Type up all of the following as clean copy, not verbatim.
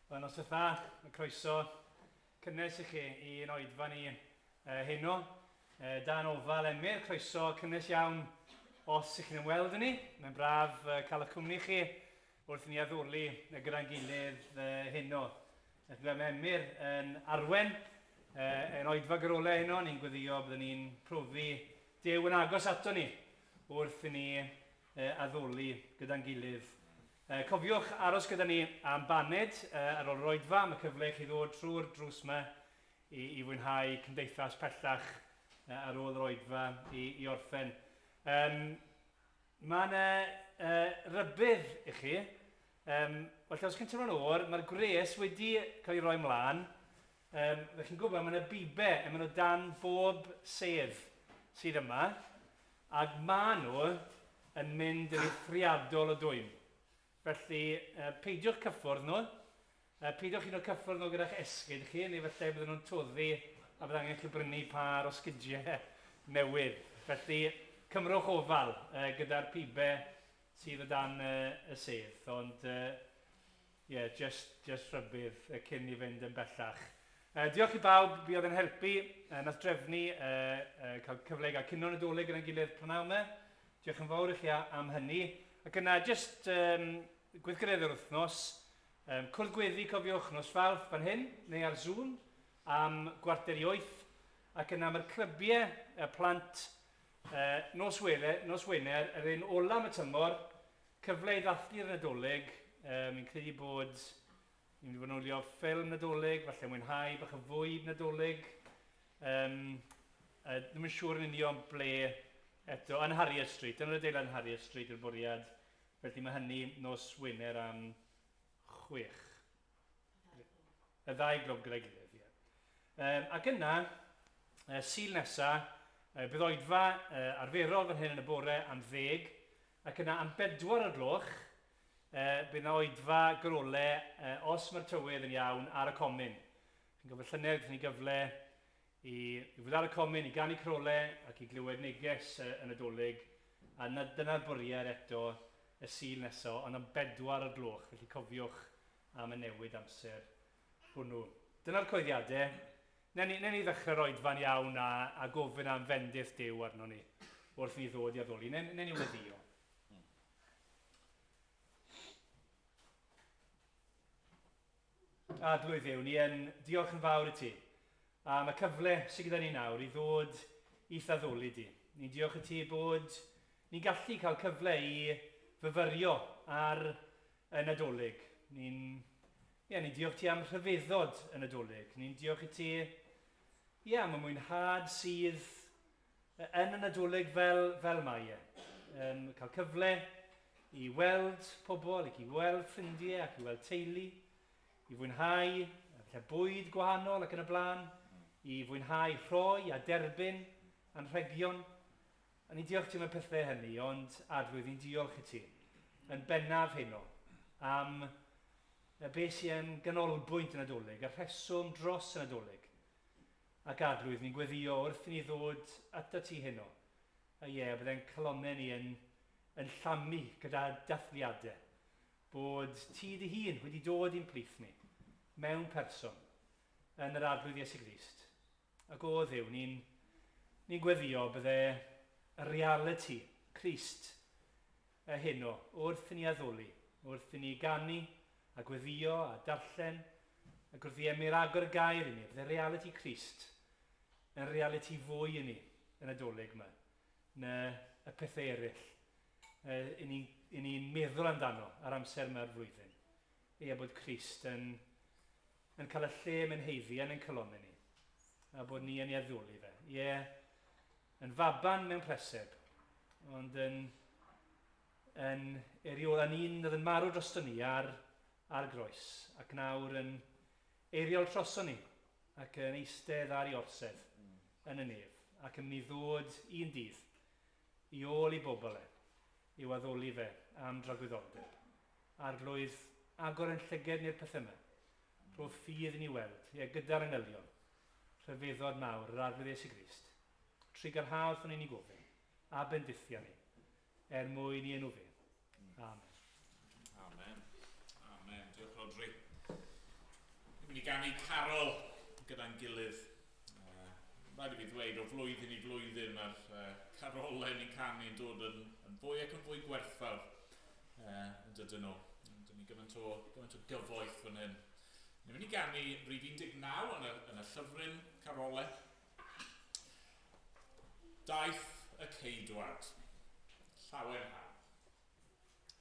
Wel, noswaith dda, a croeso cynnes i chi i'n oedfa ni uh, heno. Uh, dan ofal Emyr, croeso cynnes iawn os ych chi'n ymweld â ni. Mae'n braf uh, cael eich cwmni chi wrth i ni addoli gyda'n gilydd uh, heno. Felly mae Emyr yn arwen uh, yn oedfa gyrolau heno, ni'n gweddio byddwn ni'n profi Duw yn agos ato ni wrth i ni addoli gyda'n gilydd. Cofiwch aros gyda ni am baned ar ôl yr oedfa, mae cyfle i chi ddod trwy'r drws yma i, i fwynhau cymdeithas pellach ar ôl yr oedfa i, i orffen. Um, mae yna uh, rybudd i chi. Um, felly os chi'n teimlo'n oer, mae'r gwres wedi cael ei roi ymlaen. Um, fe chi'n gwybod, mae yna bibe yn mynd o dan bob sedd sydd yma. Ac maen nhw yn mynd yn eithriadol o dwym. Felly, peidiwch cyffwrdd nhw. Peidiwch hyd yn oed cyffwrdd nhw gyda'ch esgid chi, neu falle bydden nhw'n toddi a bydd angen chi brynu pâr o sgidiau newydd. Felly, cymrwch ofal gyda'r pibe sydd o dan y sedd. Ond, Ie, jyst, jyst rhybudd yy cyn i fynd yn bellach. Yy diolch i bawb buodd yn helpu, yy nath drefnu yy yy cael cyfle i gael cinio Nadolig gyda'n gilydd prynawn 'ma. Diolch yn fawr i chi am hynny. Ac yna jyst yym gweithgareddau'r wythnos, yym cwrdd gweddi cofiwch nos Fawrth fan hyn neu ar Zoom am gwarter i wyth. Ac yna mae'r clybiau y plant yy nos Wener, nos Wener, yr un ola am y tymor, Cyfle i ddathlu'r Nadolig, yym fi'n credu bod ni'n mynd i fod yn wylio ffilm Nadolig, falle mwynhau bach o fwyd Nadolig. Yym, uh, ddim yn siŵr yn union ble eto, yn Harriet Street, yn yr adeilad yn Harriet Street yw'r bwriad. Felly mae hynny nos Wener am chwech. Y ddau glwb gyda'i gilydd, ie. Um, ac yna, uh, Sul nesa, uh, bydd oedfa uh, arferol fan hyn yn y bore am ddeg, ac yna am bedwar o'r gloch, uh, bydd yna oedfa grole, uh, os mae'r tywydd yn iawn, ar y comin. Chi'n gofio llynedd, gaethon ni gyfle i, i fod ar y comin, i ganu crole ac i glywed neges uh, y Nadolig, a na, dyna'r bwriad eto y Sul nesa, ond am bedwar o'r gloch, felly cofiwch am y newid amser hwnnw. Dyna'r coeddiadau. Newn ni, newn ni ddechrau'r oedfa'n iawn a, a gofyn am fendith Duw arno ni wrth ni ddod i addoli. Newn, newn ni weddio. Arglwydd Dduw, ni yn diolch yn fawr i ti am y cyfle sydd gyda ni nawr i ddod i'th addoli di. Ni'n diolch i ti bod ni'n gallu cael cyfle i fyfyrio ar y Nadolig. Ni'n ie, ni'n diolch ti am rhyfeddod y Nadolig. Ni'n diolch i ti ie, am y mwynhad sydd yn y Nadolig fel, fel mae e. Um, cael cyfle i weld pobl, ac i weld ffrindiau ac i weld teulu, i fwynhau falle bwyd gwahanol ac yn y blaen, i fwynhau rhoi a derbyn anrhegion. A ni'n diolch ti am y pethau hynny, ond Arglwydd, ni'n diolch i ti, yn bennaf heno, am y beth sy'n ganolbwynt y Nadolig, y rheswm dros y Nadolig. Ac Arglwydd, ni'n gweddio wrth i ni ddod ato ti heno, a ie, bydde'n calonnau ni yn, yn llamu gyda dathliadau, bod ti dy hun wedi dod i'n plith ni, mewn person, yn yr Arglwydd Iesu Grist. Ac o Dduw, ni'n ni gweddio bydde y realiti Crist y heno wrth i ni addoli, wrth i ni ganu a gweddio a darllen, ac wrth i Emyr agor y gair i ni, bydde realiti Crist yn realiti fwy i ni yn y Dolig yma na y pethau eraill i ni'n ni meddwl amdano ar amser yma'r flwyddyn. Ie, bod Crist yn yn cael y lle mae'n haeddu yn ein calonnau ni, a bod ni yn ei addoli fe. Ie, yn faban mewn preseb, ond yn, yn eiriol yn un oedd yn marw drosto ni ar, ar groes, ac nawr yn eiriol troso ni, ac yn eistedd ar ei orsedd yn y nef, ac yn mynd i ddod un dydd i ôl i bobl e, i'w addoli fe am dragwyddoldeb. Arglwydd, agor ein llyged ni'r pethe 'ma. Rho ffydd i ni weld, ie, gyda'r angylion, rhyfeddod mawr yr Arglwydd Iesu Grist. Trugarha wrthon ni ni'n gofyn, a bendithia ni, er mwyn i enw fe. Amen. Amen. Amen. Diolch, Rhodri. ganu carol gyda'n gilydd. Rhaid i fi ddweud, o flwyddyn i flwyddyn, mae'r carolau ni'n canu yn dod yn, yn fwy ac yn fwy gwerthfawr yn dydyn nhw. Dyn ni gymaint o, gymaint o gyfoeth fan hyn. Ni'n mynd i ganu rif 19 yn y, yn y llyfryn carolau. Daeth y ceidwad, llawer haf.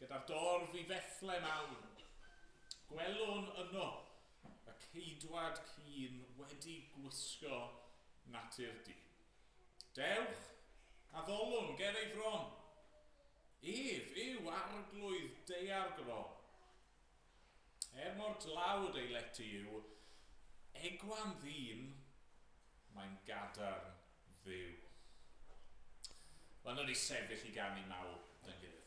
Gyda'r dorf i Fethlem awn. Gwelwn yno y ceidwad cyn wedi gwisgo natur dyn. Dewch, addolwn ger ei fron. Ef yw arglwydd daear gron. Er mor dlawd ei lety yw, egwan ddyn, mae'n gadarn Dduw. Wel, nawn ni sefyll i ganu mawl 'da'n gilydd.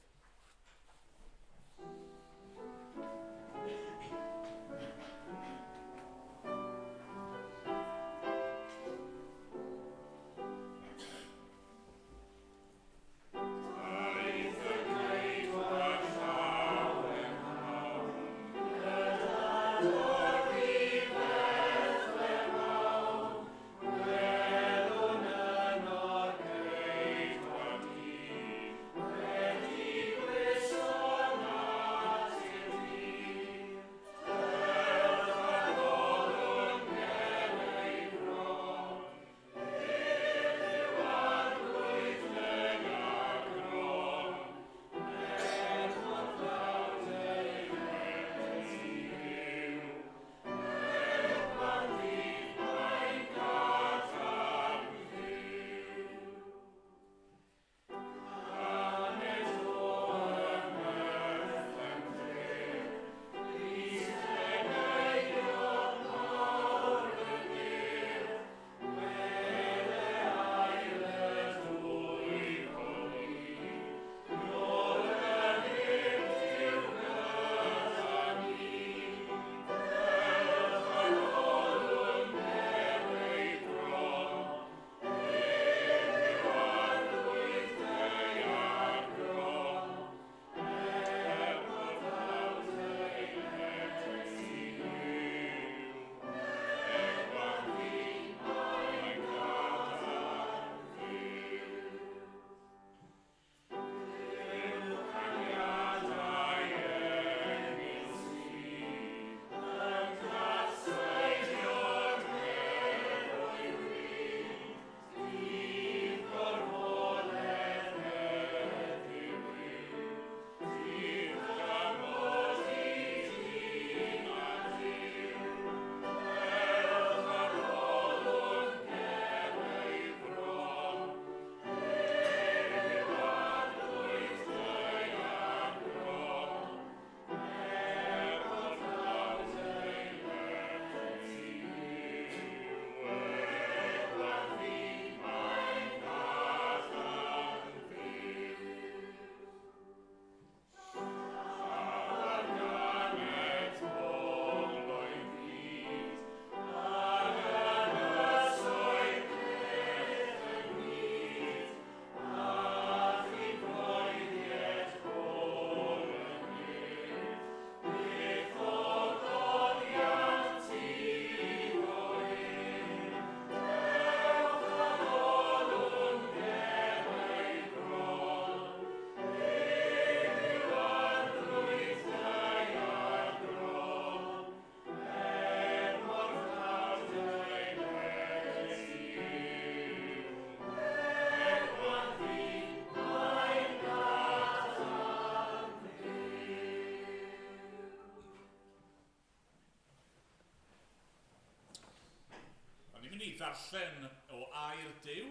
O'n i'n mynd i ddarllen o air Duw,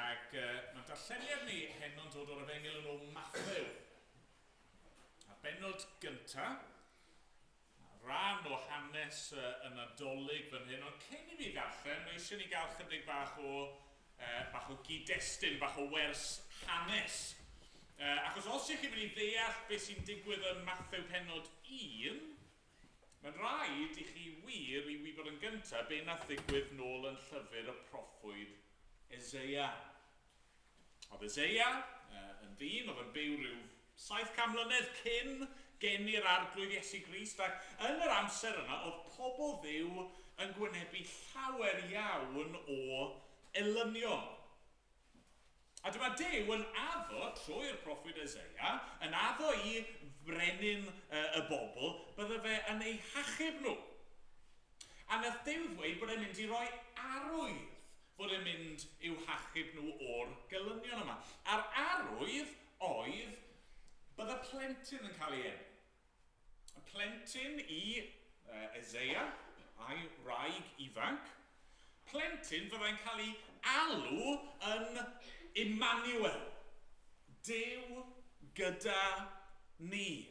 ac uh, mae darlleniad ni heno'n dod o'r efengyl yn ôl Mathew. A benod gyntaf, rhan o hanes y Nadolig fan hyn, ond cyn i fi ddarllen, mae eisiau ni gael chydig bach o, uh, bach o gyd-destun, bach o wers hanes. Uh, achos os ych chi'n mynd i ddeall beth sy'n digwydd yn Mathew penod 1, Mae'n rhaid i chi wir i wybod yn gyntaf be nath ddigwydd nôl yn llyfr y proffwyd Eseia. Oedd Eseia yn ddyn oedd yn byw rhyw 700 mlynedd cyn geni'r Arglwydd Iesu Grist, ac yn yr amser yna oedd pobl Dduw yn gwynebu llawer iawn o elynion. A dyma Duw yn addo, trwy'r proffwyd Eseia, yn addo i frenin y bobl, bydde fe yn eu hachub nhw. A nath Duw ddweud bod e'n mynd i roi arwydd fod e'n mynd i'w hachub nhw o'r gelynion yma. A'r arwydd oedd bydde plentyn yn cael ei eni. Y plentyn i Eseia, a'i wraig ifanc, plentyn fyddai'n cael ei alw yn Immanuel, Duw gyda ni.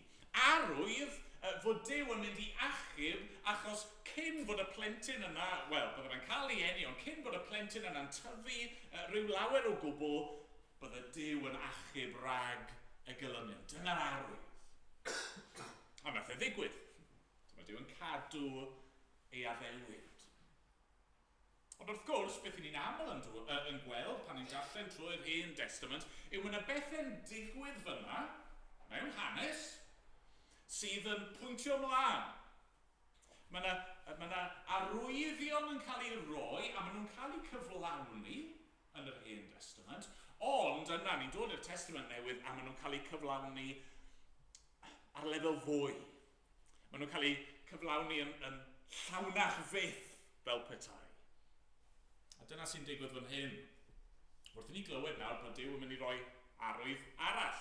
Arwydd fod Duw yn mynd i achub achos cyn fod y plentyn yna, wel, bydde fe'n cael ei eni, ond cyn bod y plentyn yna'n tyfu rhyw lawer o gwbl, Bydde Duw yn achub rhag y gelynion. Dyna'r arwydd. A wnaeth e ddigwydd. Dyma Duw yn cadw ei addewid. Ond wrth gwrs, beth i ni'n aml yn, yn gweld pan ni'n darllen trwy'r Hen Testament yw mae yna bethau'n digwydd fyna, mewn hanes, sydd yn pwyntio ymlaen. Mae yna, mae yna arwyddion yn cael eu rhoi a maen nhw'n cael eu cyflawni yn yr Hen Destament, ond yna ni'n dod i'r Testament Newydd a maen nhw'n cael eu cyflawni ar lefel fwy. Maen nhw'n cael eu cyflawni yn, yn llawnach fyth fel petai. A dyna sy'n digwydd fan hyn. Wrth i ni glywed nawr bod Duw yn mynd i roi arwydd arall.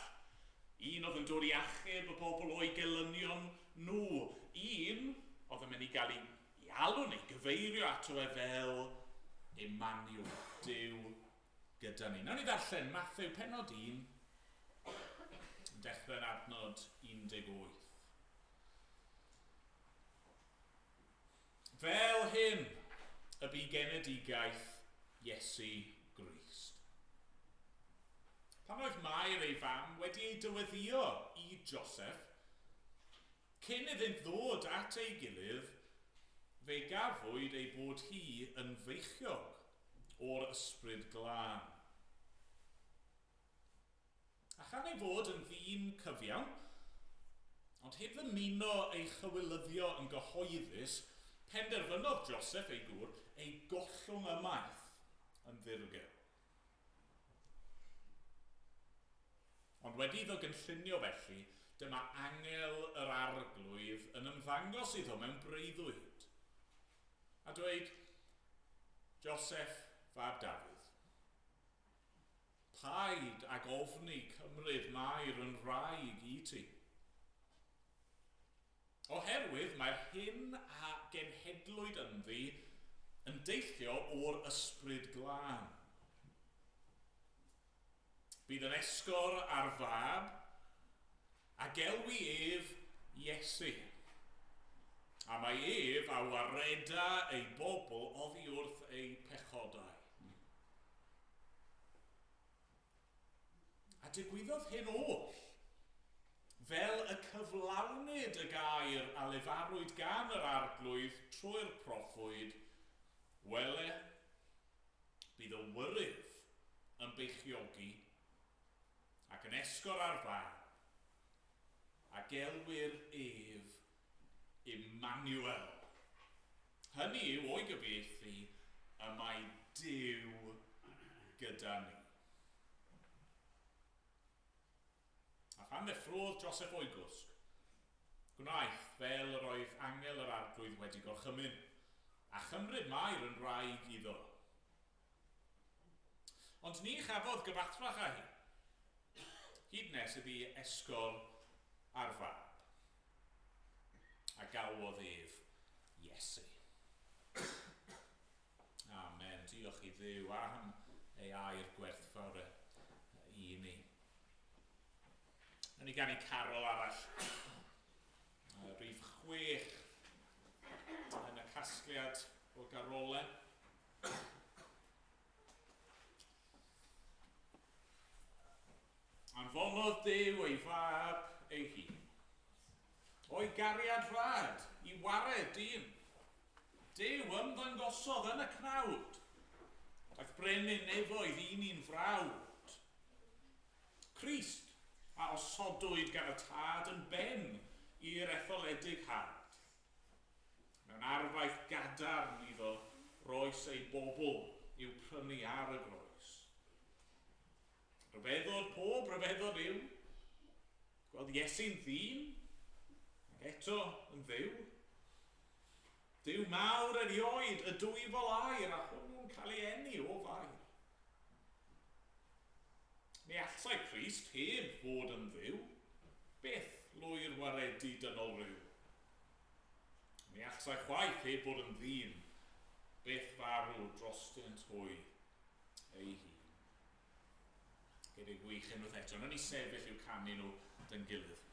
Un oedd yn dod i achub y bobl o'i gelynion nhw. Un oedd yn mynd i gael ei I alw neu gyfeirio ato fe fel Emmanuel, Duw gyda ni. Nawn ni ddarllen Mathew pennod 1, yn dechrau yn adnod 18. Fel hyn y bu genedigaeth Iesu Grist. Pan oedd Mair ei fam wedi ei dyweddio i Joseph, Cyn iddynt ddod at ei gilydd, fe gafwyd ei bod hi yn feichiog o'r Ysbryd Glân. A chan ei fod yn ddyn cyfiawn, ond heb ddymuno ei chywilyddio yn gyhoeddus, penderfynodd Joseph ei gŵr ei gollwng ymaith yn ddirgel. Ond wedi iddo gynllunio felly, dyma angel yr Arglwydd yn ymddangos iddo mewn breuddwyd, a dweud, Joseph, fab Dafydd, paid ag ofni cymryd Mair yn wraig i ti. Oherwydd mae'r hyn a genhedlwyd ynddi yn deillio o'r Ysbryd Glân. Bydd yn esgor ar fab, a gelwi ef Iesu. A mae ef a wareda ei bobl oddi wrth eu pechodau. A digwyddodd hyn oll, fel y cyflawnid y gair a lefarwyd gan yr Arglwydd trwy'r proffwyd, Wele, bydd y wyryf yn beichiogi ac yn esgor ar fab, a gelwir ef Immanuel. Hynny yw, o'i gyfieithu, y mae Duw gyda ni. A phan ddeffrodd Joseph o'i gwsg, gwnaeth fel yr oedd angel yr Arglwydd wedi gorchymyn, a chymryd Mair yn wraig iddo. Ond ni chafodd gyfathrach â hi, hyd nes iddi esgor ar fab, a galwodd ef Iesu. Amen. Diolch i Dduw am ei air gwerthfawr e i ni. Wnawn ni ganu carol arall. Rhif 6 yn y casgliad o garolau. Anfonodd Duw ei fab ei hun. O'i gariad rhad i wared dyn. Duw ymddangosodd yn y cnawd. Daeth brenin nefoedd i ni'n frawd. Crist a osodwyd gan y Tad yn ben i'r etholedig had. Mewn arfaeth gadarn. gadarn iddo roes ei bobl i'w prynu ar y groes. Rhyfeddod pob rhyfeddod yw gweld Iesu'n ddyn ac eto yn Dduw. Duw mawr erioed, y dwyfol air, a hwnnw'n cael ei eni o Fair. Ni allai Crist heb fod yn Dduw, beth lwyr waredu dynol ryw. Ni allai chwaith heb fod yn ddyn, beth farw drostynt hwy ei hun. Geiriau gwych unwaith eto. Nawn ni sefyll i'w canu nhw dy'n gilydd.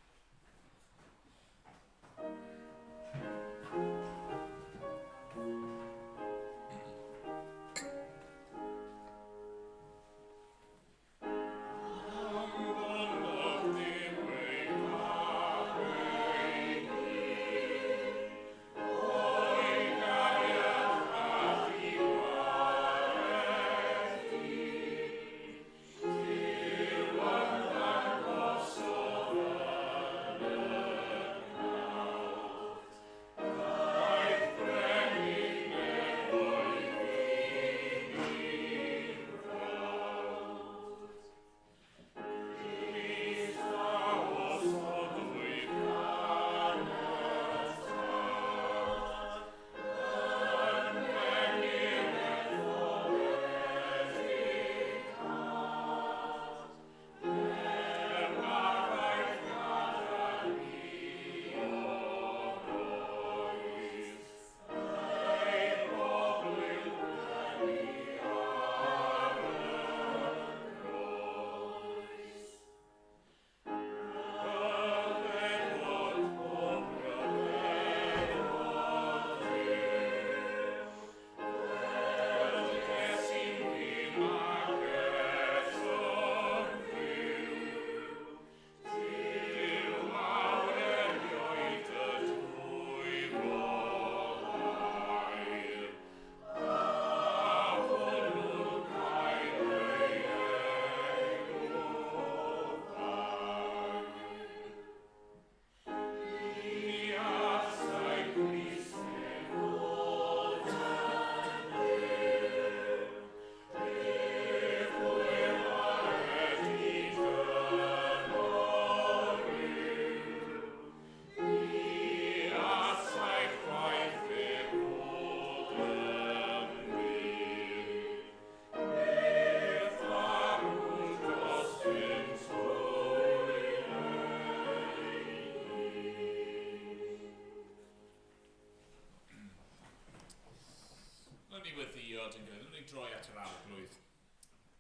Wnawn ni weddïo dyn gilydd, wnawn ni droi at yr Arglwydd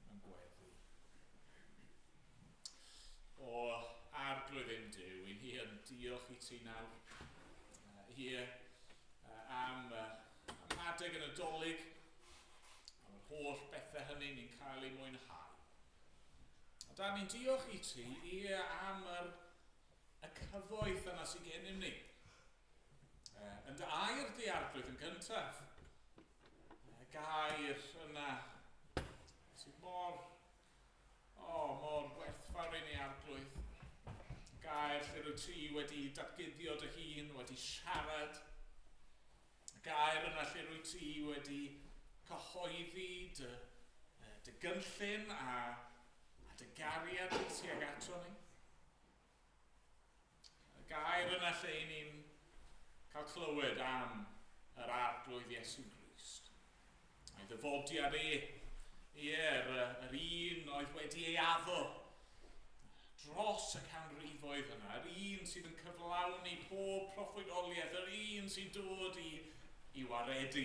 mewn gweddi. O Arglwydd ein Duw, i ni yn diolch i ti nawr. Ie, am, am adeg y Nadolig, am yr holl bethau hynny ni'n cael eu mwynhau. A da ni'n diolch i ti, ie, am yr, y cyfoeth yna sydd gennym ni. Yn dy air di, Arglwydd, yn gyntaf. Y gair yna sydd mor, o, oh, mor gwerthfawr i ni, Arglwydd. Gair lle rwyt ti wedi datguddio dy hun, wedi siarad. Y gair yna lle rwyt ti wedi cyhoeddi dy, dy gynllun a, a dy gariad i tuag ato ni. Y gair yna lle i ni'n cael clywed am yr Arglwydd Iesu Grist. A'i ddyfodiad e, ie, yr, yr un oedd wedi ei addo dros y canrifoedd yna, yr un sydd yn cyflawni pob proffwydoliaeth, yr un sy'n dod i, i waredu,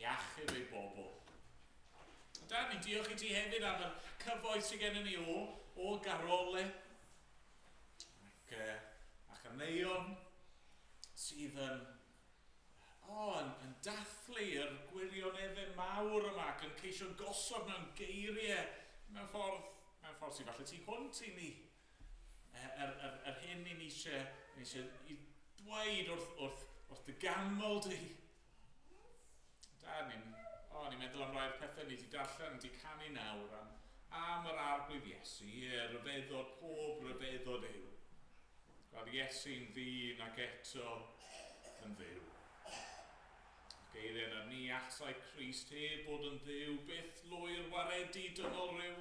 i achub ei bobl. Da, ni'n diolch i ti hefyd am y cyfoeth sydd gennym ni o, o garole ac, a chaneuon sydd yn, oh, yn, yn dathlu'r gwirioneddau mawr yma ac yn ceisio gosod mewn geiriau mewn ffordd, mewn ffordd sydd falle tu hwnt i ni. Yr, yr, yr hyn ni'n eisiau, ni eisiau i dweud wrth, wrth, wrth dy ganmol di. Da, ni'n oh, ni meddwl am rai'r pethau ni wedi darllen, wedi canu nawr am, am yr Arglwydd Iesu, ie, rhyfeddod, pob rhyfeddod yw. Gweld Iesu'n ddyn ac eto yn Dduw. Geiriau yna, ni allai Crist heb bod yn Dduw byth lwyr waredu dynol ryw.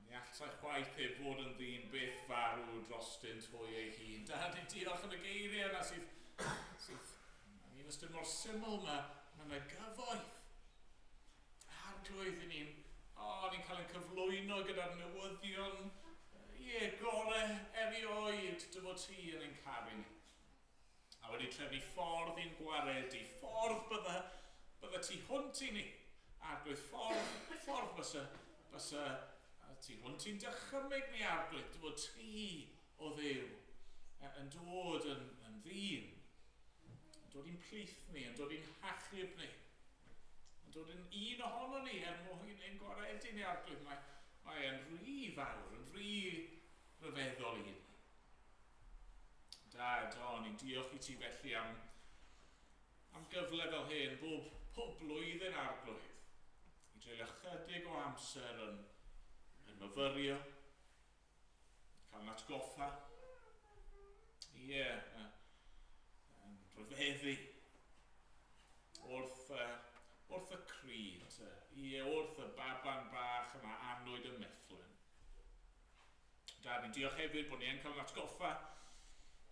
Ni allai chwaith heb fod yn ddyn byth farw drostynt hwy ei hun. Da, ni'n diolch am y geiriau yna sydd, sydd yn un ystyr mor syml, mae yna gyfoeth. Arglwydd, i ni'n, o, ni'n cael ein cyflwyno gyda'r newyddion, ie, gore erioed dy fod ti yn ein caru ni. A wedi trefnu ffordd i'n gwaredu, ffordd bydde, bydde tu hwnt i ni. Arglwydd, ffordd, ffordd bysa, bysa tu hwnt i'n dychymyg ni, Arglwydd, dy fod ti o Dduw yn dod yn, yn ddyn, yn dod i'n plith ni, yn dod i'n hachub ni, yn dod yn un ohono ni er mwyn ein gwaredu ni, Arglwydd. Mae, mae e'n rhy fawr, yn rhy ryfeddol i ni. Dad, o, ni'n diolch i ti felly am, am gyfle fel hyn, bob, pob blwyddyn Arglwydd, i dreulio chydig o amser yn, yn myfyrio, cael yn atgoffa, ie, yeah, yn rhyfeddu wrth, wrth y cryd, ie, wrth y baban bach yma anwyd ym Methlehem. Dad, ni'n diolch hefyd bod ni yn cael yn atgoffa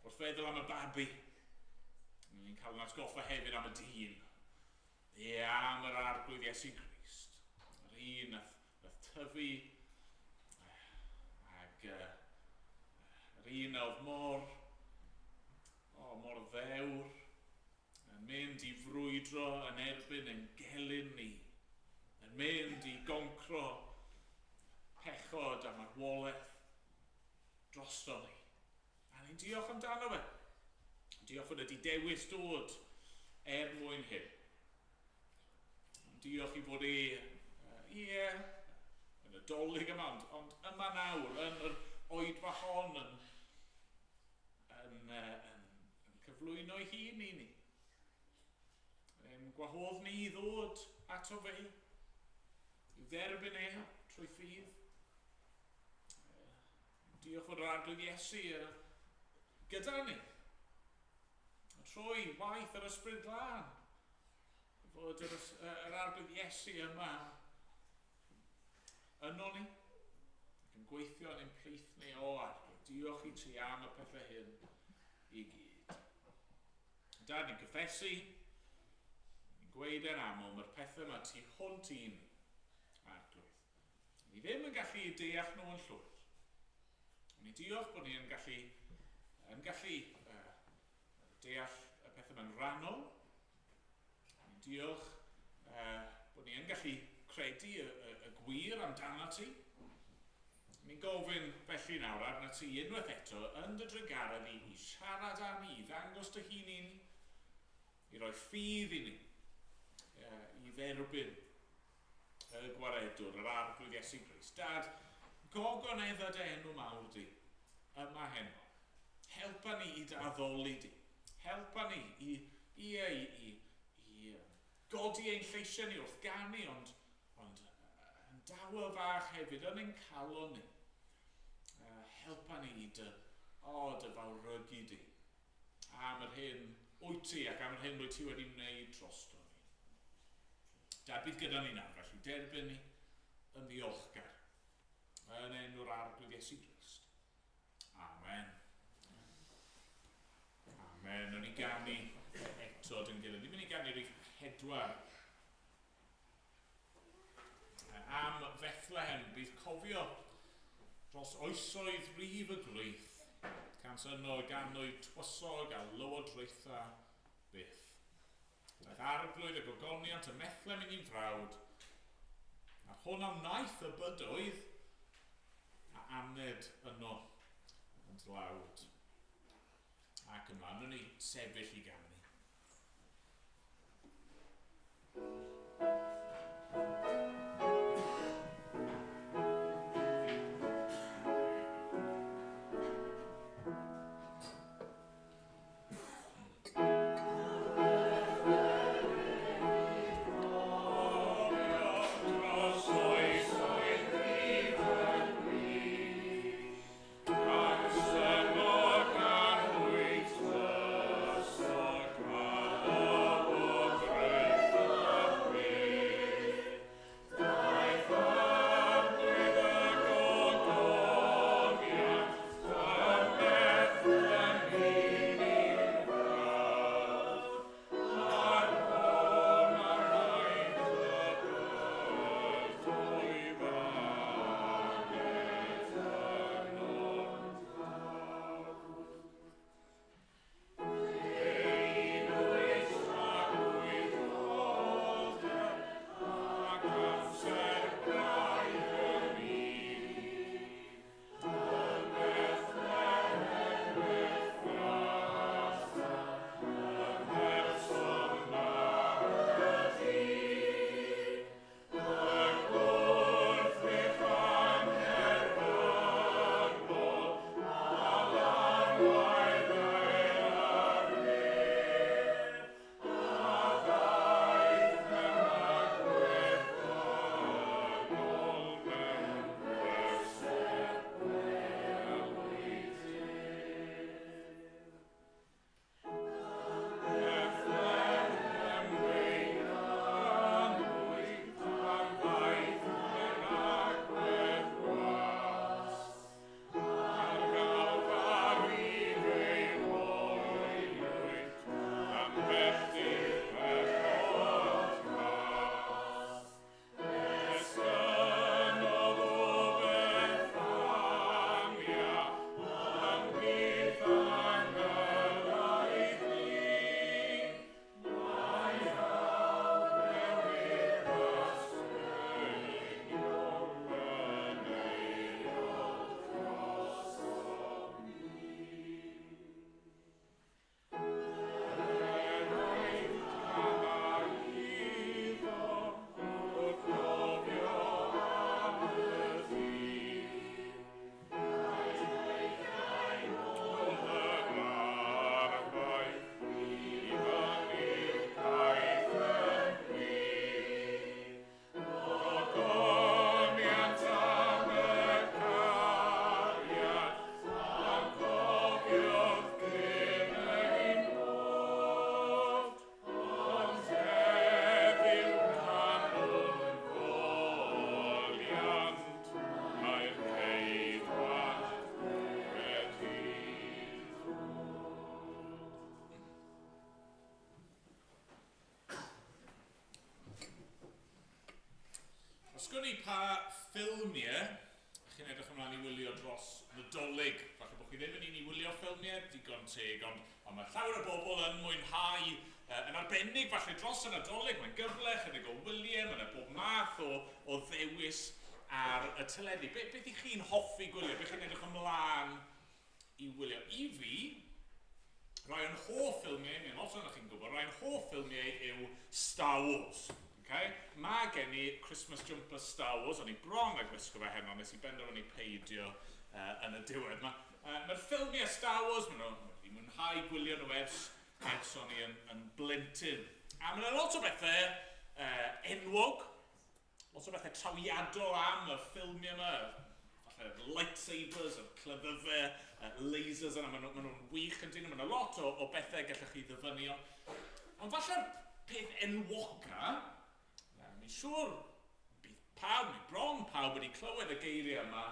wrth feddwl am y babi. Ni'n cael yn atgoffa hefyd am y dyn. Ie, am yr Arglwydd Iesu Grist. Yr un nath, nath tyfu ag yr un oedd mor, oh, mor ddewr, yn mynd i frwydro yn erbyn ein gelyn ni, yn mynd i goncro pechod a marwolaeth drosto ni. A ni'n diolch amdano fe. Diolch fod wedi dewis dod er mwyn hyn. Diolch i fod e, ie, yn y dolyg yma, ond, ond yma nawr, yn yr oedfa hon, yn, yn, yn, yn cyflwyno ei hun i ni. Yn gwahodd ni i ddod ato fe, i dderbyn e trwy ffydd. Diolch fod yr Arglwydd Iesu gyda ni. Trwy waith yr Ysbryd Glân. Fod yr, yr Arglwydd Iesu yma yno ni, ac yn gweithio yn ein plith ni o Arglwydd. Diolch i ti am y pethau hyn i gyd. Dad, ni'n cyffesu, ni'n gweud e'n aml, mae'r pethau yma tu hwnt i ni, Arglwydd. Ni ddim yn gallu deall nhw yn llwyr. Ni diolch bod ni yn gallu, yn gallu deall y pethau yma'n rhannol. Ni'n diolch bod ni yn gallu credu y, y, y gwir amdano ti. Ni'n gofyn felly nawr arna ti unwaith eto yn dy drugaredd i, i siarad â ni, i ddangos dy hun i ni, i roi ffydd i ni, i dderbyn y gwaredwr, yr Arglwydd Iesu Grist. Dad, gogonedda dy enw mawr di, yma heno. Helpa ni i dy addoli di. Helpa ni i, ie, i, i, i godi ein lleisiau ni wrth ganu, ond, ond yn dawel fach hefyd yn ein calon ni. Helpa ni i dy, o, dy fawrygu di. Am yr hyn wyt ti ac am yr hyn wyt ti wedi wneud drosto ni. Dad, bydd gyda ni nawr, felly derbyn ni yn ddiolchgar. Yn enw'r Arglwydd Iesu Grist. Amen. Amen. O'n i ganu eto dyn gilydd. Ni'n mynd i ganu rhif 4. Am Bethlehem bydd cofio dros oesoedd rif y gwlith. Cant yno ganwyd twysog a lywodraetha byth. Daeth arglwydd y gogoniant ym Methlem i ni'n frawd, a'r hwn a wnaeth y bydoedd a aned yno yn dlawd. Ac ymlaen, nhw'n ei sefyll i ganu. Os gwn i pa ffilmiau chi'n edrych ymlaen i wylio dros Nadolig. Falle bod chi ddim yn un i wylio ffilmiau, digon teg, ond mae llawer o bobl yn mwynhau, yn arbennig falle dros y Nadolig, mae'n gyfle, chydig o wyliau, mae yna bob math o ddewis ar y teledu. Beth i chi'n hoffi gwylio? Beth chi'n edrych ymlaen i wylio? I fi, rai o'n hoff ffilmiau, neu lot ohonoch chi'n gwybod, rai o'n hoff ffilmiau yw Star Wars. Okay? Mae gen i Christmas jumper Star Wars, o'n i bron a gwisgo fe heno, nes i benderfynu peidio yn y diwedd. Mae'r ffilmiau Star Wars, maen nhw wedi mwynhau gwylio nhw ers o'n i yn blentyn. A mae yna lot o bethau enwog, lot o bethau trawiadol am y ffilmiau yma, falle lightsabers, y cleddyfau, lasers yna, maen nhw'n wych yn dyn nhw, mae yna lot o bethau gallwch chi ddyfynnu. Ond falle'r peth enwoca, mi'n siŵr bydd pawb, neu bron pawb wedi clywed y geiriau yma,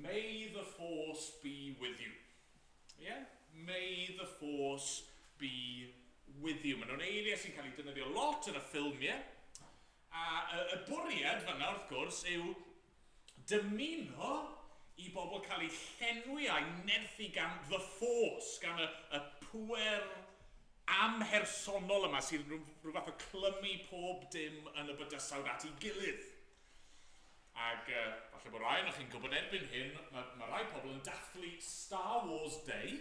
"May the Force be with you." Yeah? "May the Force be with you." Maen nhw'n eiriau sy'n cael eu defnyddio lot yn y ffilmiau. A y bwriad fanna, wrth gwrs, yw dymuno i bobl cael eu llenwi a'i nerthu gan the Force, gan y pŵer amhersonol yma sydd rhyw fath o clymu pob dim yn y bydysawd at ei gilydd. Ac falle bod rai ohonoch chi'n gwybod erbyn hyn, mae rai pobl yn dathlu Star Wars Day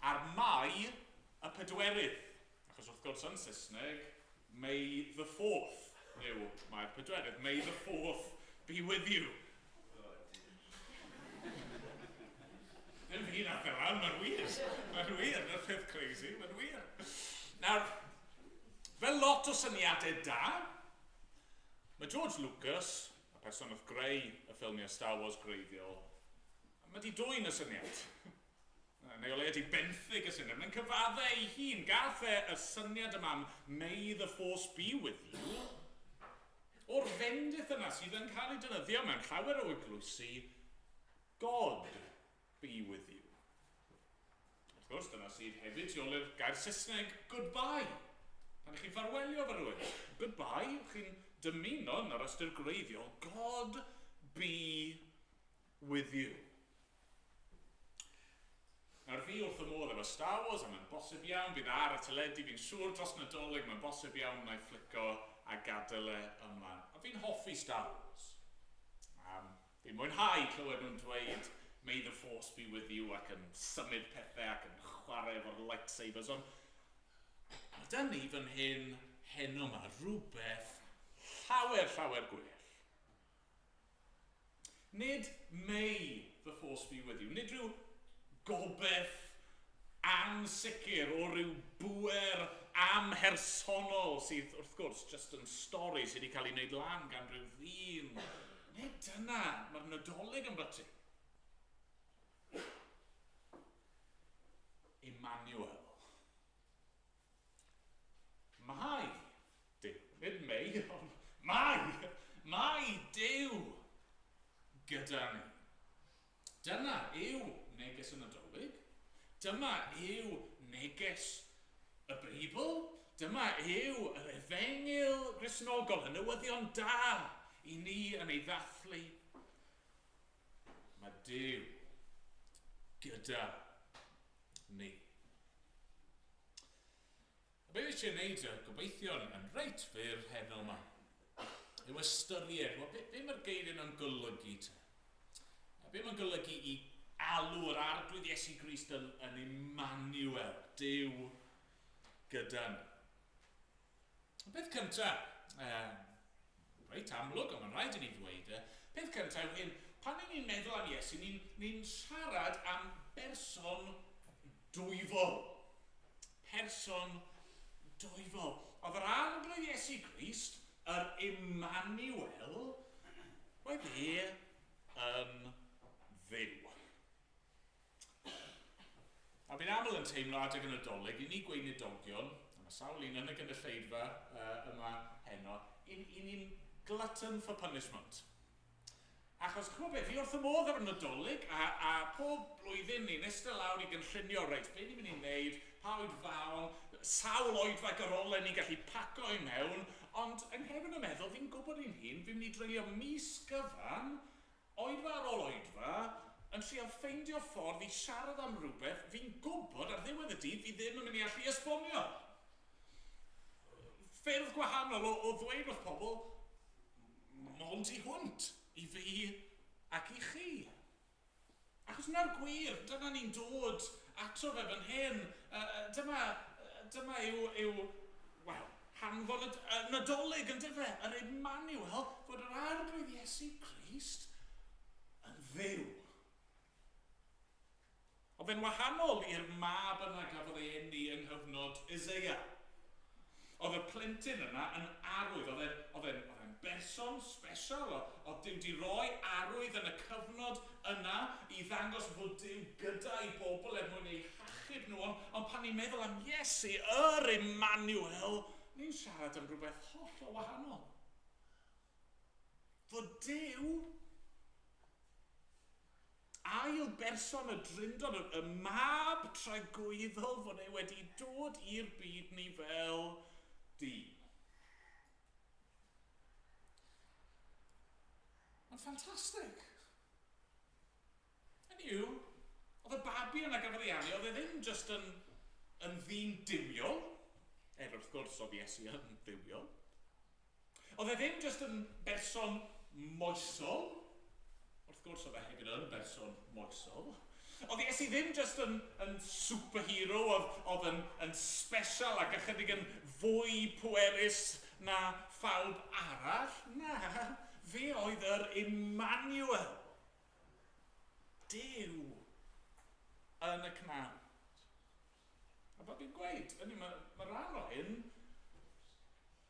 ar Mai y pedwerydd. Achos wrth gwrs yn Saesneg, May the 4th yw Mai'r pedwerydd. "May the 4th be with you." Ddim fi nath e lan, mae'n wir. Mae'n wir, mae'n peth crazy, mae'n wir. Nawr, fel lot o syniadau da, mae George Lucas, y person wrth greu y ffilmiau Star Wars gwreiddiol, mae di dwyn y syniad. Neu o leia di benthyg y syniad. Mae'n cyfadde ei hun. Gath e y syniad yma am "May the Force be with you" o'r fendith yna sydd yn cael ei defnyddio mewn llawer o eglwysi, "God be with you." Wrth gwrs, dyna sydd hefyd tu ôl i'r gair Saesneg "goodbye". Pan ych chi'n ffarwelio efo rhywun, "goodbye", chi'n dymuno yn yr ystyr gwreiddiol, "God be with you." Nawr fi wrth y modd efo Star Wars, a mae'n bosib iawn, bydd ar y teledu, fi'n siŵr dros Nadolig, mae'n bosib iawn na i fflico a gadael e ymlaen. A fi'n hoffi Star Wars. Fi'n mwynhau clywed nhw'n dweud "May the Force be with you" ac yn symud pethau ac yn chwarae efo'r lightsabers, ond mae 'da ni fan hyn heno yma rhywbeth llawer, llawer gwell. Nid "May the Force be with you", nid rhyw gobaith ansicr o ryw bŵer amhersonol sydd wrth gwrs just yn stori sydd wedi cael ei wneud lan gan rhyw ddyn. Nid dyna mae'r Nadolig yn byty. Emmanuel. Mae Duw, nid "may", ond mae Duw gyda ni. Dyna yw neges y Nadolig. Dyma yw neges y Beibl. Dyma yw yr efengyl Gristnogol, y newyddion da i ni yn ei ddathlu. Mae Duw gyda ni. A be fi eisiau gwneud, gobeithio yn reit fyr heno yma, yw ystyried, wel, be mae'r geiriau yna'n golygu te? A be mae'n golygu i alw yr Arglwydd Iesu Grist yn Emmanuel, Duw gyda ni? Y peth cyntaf, reit amlwg, ond mae'n rhaid i ni ddweud e, peth cyntaf yw hyn, pan ni'n meddwl am Iesu, ni siarad am berson dwyfol. Person dwyfol. Oedd yr Arglwydd Iesu Grist, yr Emmanuel, roedd e yn Dduw. A fi'n aml yn teimlo adeg y Nadolig, i ni gweinidogion, a mae sawl un yn y gynulleidfa yma heno, i ni'n glutton for punishment. Achos, ch'mod beth, fi wrth y modd efo'r Nadolig, a pob blwyddyn ni'n eistedd lawr i gynllunio, reit, be ni'n mynd i wneud, pa oedfaon, sawl oedfa garolau ni'n gallu paco i mewn, Ond yng nghefn y meddwl, fi'n gwybod i'n hun, fi'n mynd i dreulio mis gyfan, oedfa ar ôl oedfa, yn trio ffeindio ffordd i siarad am rhywbeth fi'n gwybod ar ddiwedd y dydd fi ddim yn mynd i allu esbonio. Ffyrdd gwahanol o, o ddweud wrth pobl, mond tu hwnt i fi ac i chi. Achos 'na'r gwir, dyna ni'n dod ato fe fan hyn. Dyma, dyma yw, yw wel, hanfod y, y Nadolig, yn dyfe? Yr Emmanuel, fod yr Arglwydd Iesu Grist yn Dduw. Oedd e'n wahanol i'r mab yna gafodd ei eni yng nghyfnod Isaiah. Oedd y plentyn yna yn arwydd, oedd e'n, oedd e'n, oedd e'n berson special, oedd Duw 'di roi arwydd yn y cyfnod yna i ddangos fod Duw gyda'i bobl er mwyn eu hachub nhw, ond, ond pan ni'n meddwl am Iesu, yr Emmanuel, ni'n siarad am rhywbeth hollol wahanol. Fod Duw Ail berson y Drindod, y mab tragwyddol fod e wedi dod i'r byd ni fel dyn. Mae'n ffantastig. Hynny yw, oedd y babi yna gafodd ei anu, oedd e ddim jyst yn, yn ddyn duwiol, er wrth gwrs oedd Iesu yn dduwiol. Oedd e ddim jyst yn berson moesol, wrth gwrs oedd e hefyd yn berson moesol. Oedd Iesu ddim jyst yn, yn superhero, oedd, oedd yn, yn special ac ychydig yn fwy pwerus na phawb arall. Na, fe oedd yr Emmanuel. Duw yn y cnawd. A fel fi'n gweud, hynny, mae, mae rhan o hyn,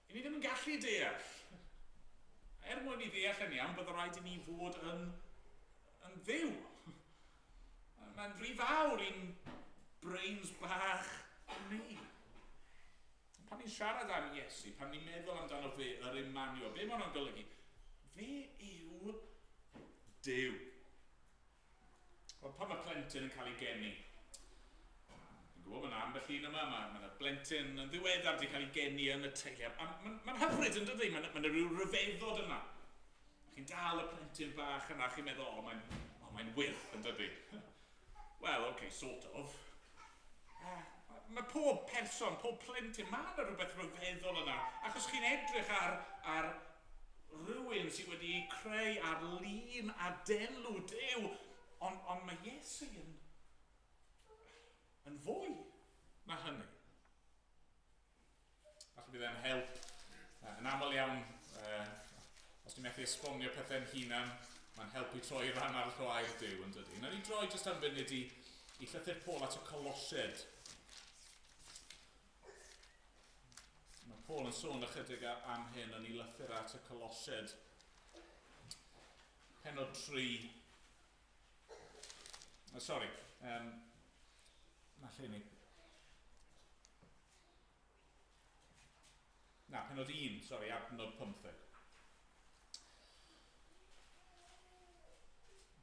i ni ddim yn gallu deall. Er mwyn i ddeall yn iawn, bydde rhaid i ni fod yn, yn ddiw. Mae'n rhy fawr i'n brains bach ni. Pan ni'n siarad am Iesu, pan ni'n meddwl amdano fe, yr Emmanuel, be mae hwnna'n golygu? Fe yw Duw. Wel, pan mae plentyn yn cael ei geni, fi'n gwybod mae yna ambell un yma, mae, mae yna blentyn yn ddiweddar wedi cael ei geni yn y teulu. A mae'n ma hyfryd yn dydy, mae yna rhyw ryfeddod yna. Chi'n dal y plentyn bach yna, chi'n meddwl, o, mae'n oh, mae wyrth yn dydy. Wel, oce, okay, sort of. Mae pob person, pob plentyn, mae yna rhywbeth rhyfeddol yna. Achos chi'n edrych ar, ar rhywun sydd wedi ei creu ar lun a delw Duw, ond, ond mae Iesu yn, yn fwy na hynny. Falle bydd e'n help. Yn aml iawn, os ni'n methu esbonio pethau'n hunan, mae'n helpu troi rhan arall o air Duw, yn dydy. Nawr ni droi jyst am funud i, i llythyr Paul at y Colosied. Mae Paul yn sôn ychydig am hyn yn ei lythyr at y Colosied. Penod 3. Oh, sorry. Um, na lle ni. Na, penod 1, sori, adnod 15.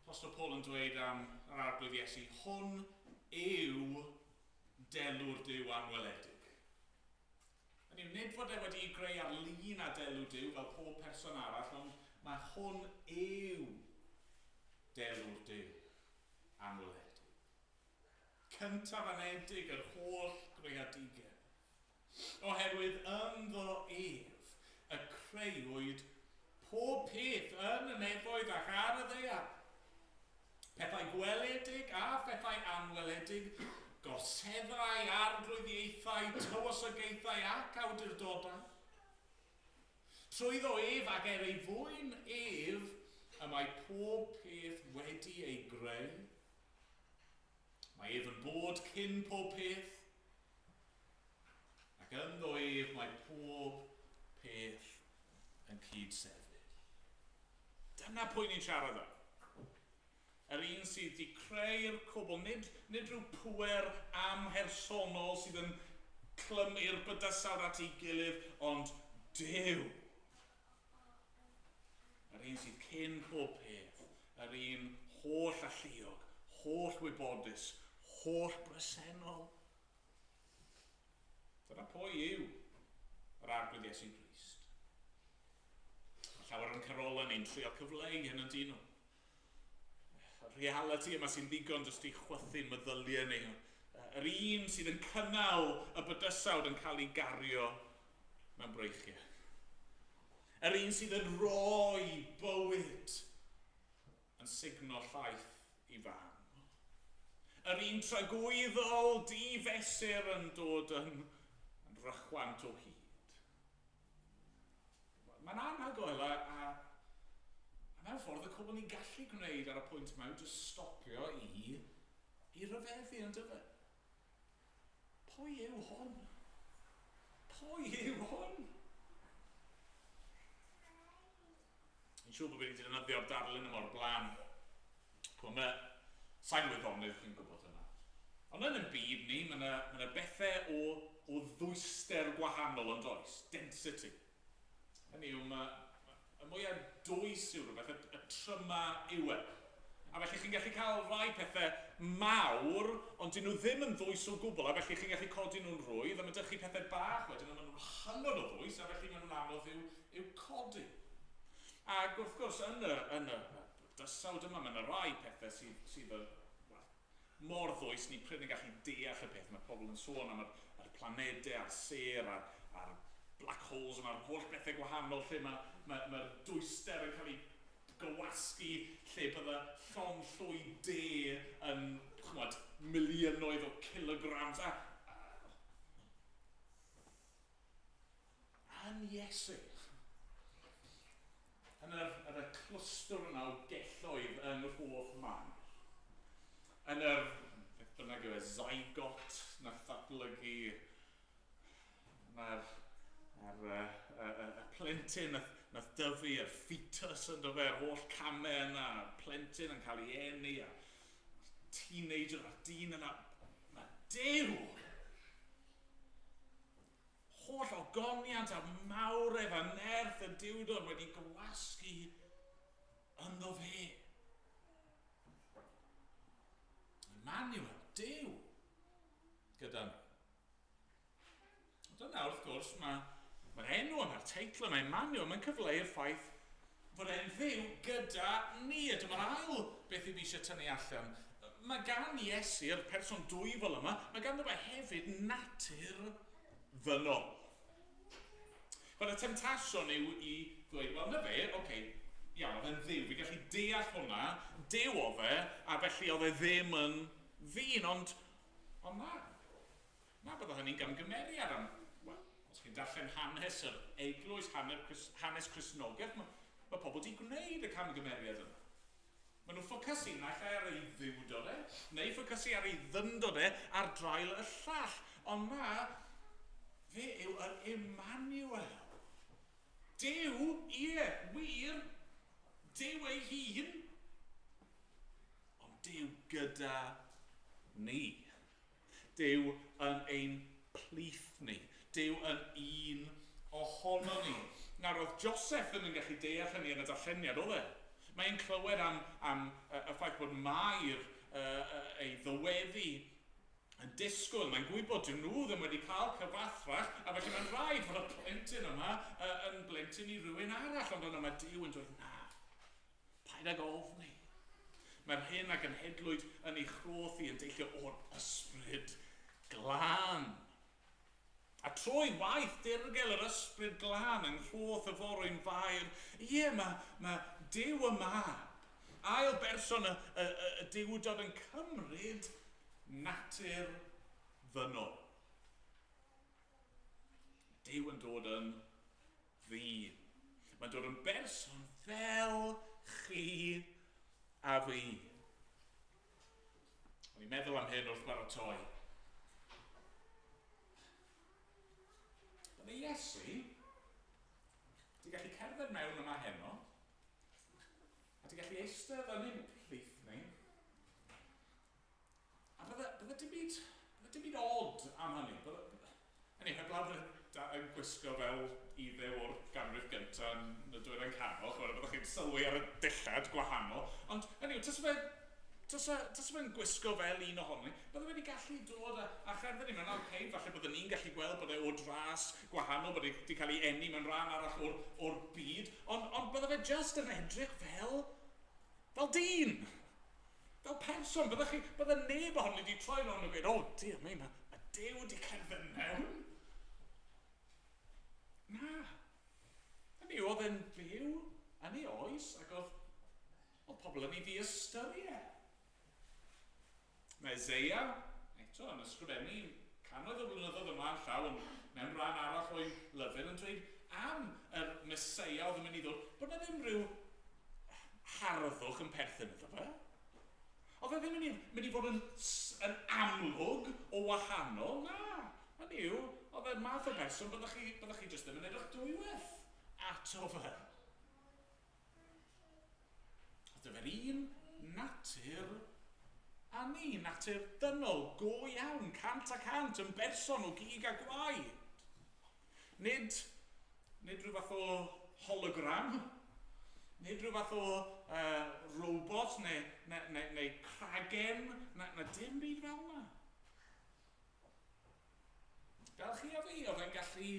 Apostol Paul yn dweud am yr arglwydd Iesu, hwn yw delw'r Duw anweledig. Hynny yw, nid fod e wedi'i greu ar lun a delw Duw fel pob person arall, ond mae hwn yw delw'r Duw anweledig. Cyntaf-anedig yr holl greadigedd. Oherwydd ynddo ef y creuwyd pob peth yn y nefoedd ac ar y ddaear, pethau gweledig a phethau anweledig, gorseddau, arglwyddiaethau, tywysogaethau ac awdurdodau. Trwyddo ef ac er ei fwyn ef y mae pob peth wedi ei greu. Mae ef yn bod cyn pob peth, ac ynddo ef mae pob peth yn cyd-sefyll. Dyna pwy ni'n siarad am. Yr un sydd wedi creu'r cwbl, nid, nid rhyw pŵer amhersonol sydd yn clymu'r bydysawd at ei gilydd, ond Duw. Yr un sydd cyn pob peth, yr un holl alluog, holl wybodus, holl bresennol. Dyna pwy yw yr Arglwydd Iesu Grist. Mae llawer o'n carolau ni'n trio cyfleu hyn yn dyn nhw. Y reality yma sy'n ddigon jyst i chwythu'n meddyliau ni. Yr un sydd yn cynnal y bydysawd yn cael ei gario mewn breichiau. Yr un sydd yn rhoi bywyd yn sugno llaeth i fam. Yr un tragwyddol di-fesur yn dod yn, yn rychwant o hyd. Mae'n anhygoel a, a, a mewn ffordd y cwbl ni'n gallu gwneud ar y pwynt yma yw jyst stopio i, i ryfeddu yn dyfe. Pwy yw hwn? Pwy yw hwn? Fi'n siŵr bod fi wedi defnyddio'r darlun yma o'r blaen. Chwa, mae sain wyddonydd chi'n gwybod hynna. Ond yn y byd ni, mae yna ma bethau o, o ddwyster gwahanol yn does, density. Hynny yw, mae, y mwyaf dwys yw rhywbeth, y, y tryma yw e. A felly chi'n gallu cael rhai pethau mawr, ond dyn nhw ddim yn ddwys o gwbl, a felly chi'n gallu codi nhw'n rhwydd, a mae dych chi pethau bach wedyn, ond maen nhw'n hynod o ddwys, a felly maen nhw'n anodd i'w, i'w codi. Ac wrth gwrs, yn y, yn y bydysawd yma, mae yna rai pethau sydd, sydd yn, well, mor ddwys, ni prin yn gallu deall y peth. Mae pobl yn sôn am yr, yr planedau a'r sêr a'r, a'r black holes yma'r holl bethau gwahanol lle mae'r mae, mae dwyster yn cael ei gywasgu, lle bydde llond llwy de yn, chymod, miliynoedd o kilograms. A, a, yn Iesu. Yn yr, yn y clwstwr yna o gelloedd yng Nghroth Mair. Yn yr, beth bynnag yw e, zygot nath ddatblygu Mae'r er, y, y, y, y plentyn nath, nath dyfu, yr fetus yn dyfu, yr holl camau yna, y plentyn yn cael ei eni, a teenager a'r dyn yna. Mae Duw! Holl ogoniant a mawredd a nerth y Duwdod wedi gwasgu ynddo fe. Emmanuel, Duw, gyda ni. Dyna, wrth gwrs, mae'r mae enw yma'r teitl yma, Emmanuel, mae'n cyfleu'r ffaith fod e'n ddiw gyda ni. A dyma'r ail beth i fi eisiau tynnu allan. Mae gan Iesu, yr person dwyfol yma, mae ganddo fe hefyd natur ddynol. Wel, y temtasiwn yw i ddweud, wel, na fe, oce, okay, iawn, oedd e'n ddiw, fi'n gallu deall hwnna, Duw oedd e, a felly oedd e ddim yn ddyn, ond, ond na, Na, bydde hynny'n gamgymeriad am, wel, os chi'n darllen hanes yr eglwys, hanes Cristnogaeth, mae, mae pobl wedi gwneud y camgymeriad yna. Maen nhw'n ffocysu naill ai ar ei dduwdod e, neu ffocysu ar ei ddyndod e ar draul y llall. Ond na, fe yw yr Emmanuel. Duw, ie, wir, Duw ei hun, ond Duw gyda ni. Duw yn ein plith ni. Duw yn un ohono ni. Nawr, oedd Joseph ddim yn gallu deall hynny yn y darlleniad, oedd e? Mae'n clywed am, am y, y ffaith bod Mair uh, ei ddyweddi yn disgwyl. Mae'n gwybod dyn nhw ddim wedi cael cyfathrach, a felly mae'n rhaid fod y plentyn yma uh, yn blentyn i rywun arall. Ond yna mae Duw yn dweud, na, Paid ag ofni. Mae'r hyn a genhedlwyd yn ei chroth hi yn deillio o'r ysbryd glân. A trwy waith dirgel yr ysbryd glân yng nghroth y forwyn fair, ie, mae, mae Duw y Mab, ail berson y, y, y, y Duwdod yn cymryd natur ddynol. Duw yn dod yn ddyn. Mae'n dod yn berson fel chi a fi. O'n i'n meddwl am hyn wrth baratoi. Bydde Iesu ti'n gallu cerdded mewn yma heno, a ti'n gallu eistedd yn ein plith ni, A bydde, bydde dim byd, bydde dim byd odd am hynny. Bydde, bydde, hynny, heblaw bod yn gwisgo fel iddew o'r ganrif gyntaf yn y dwyrain canol, chymod, byddwch chi'n sylwi ar y dillad gwahanol. Ond, hynny yw, tas fe Tasa, tasa fe'n gwisgo fel un ohono ni, bydde wedi gallu dod a, a cherdded i mewn, oce, okay, falle byddwn ni'n gallu gweld bod e o dras gwahanol, bod e wedi cael ei eni mewn rhan arall o'r, or byd, ond, ond bydde fe just yn edrych fel, fel dyn. Fel person, bydde chi, bydde neb ohono ni wedi troi rownd a gweud, oh dear me, mae, mae Duw wedi cerdded mewn. Na. Hynny yw, oedd e'n byw yn ei oes ac oedd, oedd pobl yn ei ddiystyru e. Mae Eseia, eto, yn ysgrifennu cannoedd o flynyddoedd ymlaen llaw yn, mewn rhan arall o'i lyfr yn dweud am yr Meseia oedd yn mynd i ddod, bod yna ddim rhyw harddwch yn perthyn iddo fe. Oedd e ddim yn mynd i fod yn, yn amlwg o wahanol, na. Hynny yw, oedd e'r math o berson byddwch chi, byddwch chi jyst ddim yn edrych dwywaith ato fe. Oedd e'r un natur a ni, natur dynol, go iawn, 100%, yn berson o gig a gwaed. Nid, nid rhyw fath o hologram, nid rhyw fath o uh, robot neu, neu, neu, neu cragen, na, na dim byd fel yna. Fel chi a fi, oedd e'n gallu,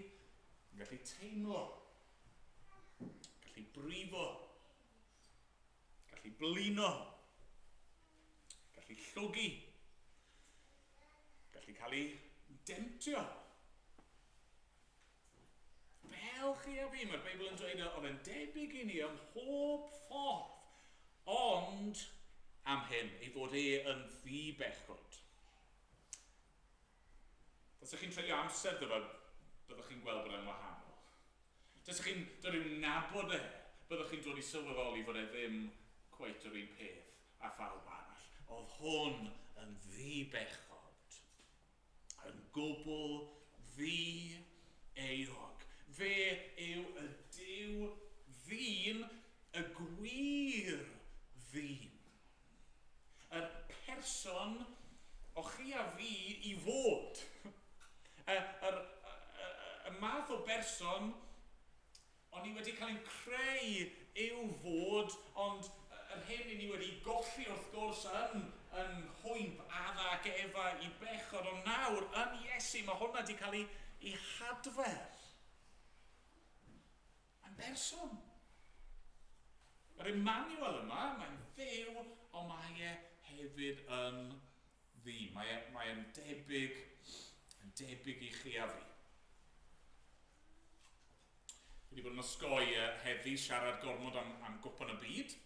yn gallu teimlo, gallu brifo, gallu blino, gallu llwgu, gallu cael ei demtio. Fel chi a fi, mae'r Beibl yn dweud oedd e'n debyg i ni ym mhob ffordd, ond am hyn, ei fod e yn ddi-bechod. Tasech chi'n treulio amser 'da fe, byddwch chi'n gweld bod e'n wahanol. Tasech chi'n dod i'w nabod e, byddwch chi'n dod i sylweddoli fod e ddim cweit yr un peth â phawb arall. Oedd hwn yn ddi-bechod, yn gwbl ddi-euog. Fe yw y Duw ddyn, y gwir ddyn. Yr person o chi a fi i fod. Y, yr, y, y math o berson o'n i wedi cael ein creu i'w fod, ond yr hyn i ni wedi golli wrth gwrs yn, yn nghwymp Adda ac Efa i bechod, ond nawr yn Iesu mae hwnna wedi cael ei, ei hadfer. Mae'n berson. Yr Emmanuel yma, mae'n Dduw, ond mae e hefyd yn ddyn. Mae e, mae e'n debyg, yn debyg i chi a fi. Fi wedi bod yn osgoi heddi siarad gormod am, am gwpan y byd.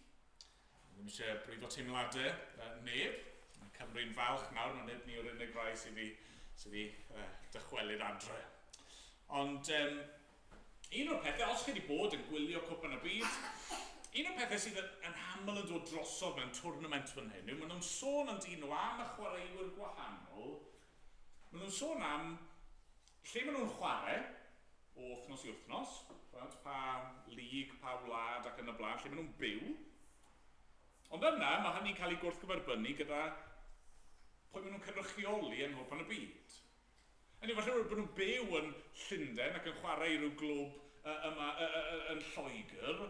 Ddim eisiau brifo teimladau neb. Mae Cymru'n falch nawr, mae nid ni yw'r unig rai sydd wedi, sydd wedi dychwelyd adre. Ond um, un o'r pethau, os chi wedi bod yn gwylio Cwpan y Byd, un o'r pethau sydd yn, yn aml yn dod drosodd mewn tournament fan hyn yw maen nhw'n sôn am dyn nhw am y chwaraewyr gwahanol, maen nhw'n sôn am lle maen nhw'n chwarae, o wythnos i wythnos, chweld, pa lig, pa wlad ac yn y blaen, lle maen nhw'n byw. Ond yna, mae hynny'n cael ei gwrthgyferbynnu gyda pwy maen nhw'n cynrychioli yng Nghwpan y Byd. Hynny yw, falle bod nhw'n byw yn Llundain ac yn chwarae i ryw glwb uh, yma uh, uh, yn Lloegr,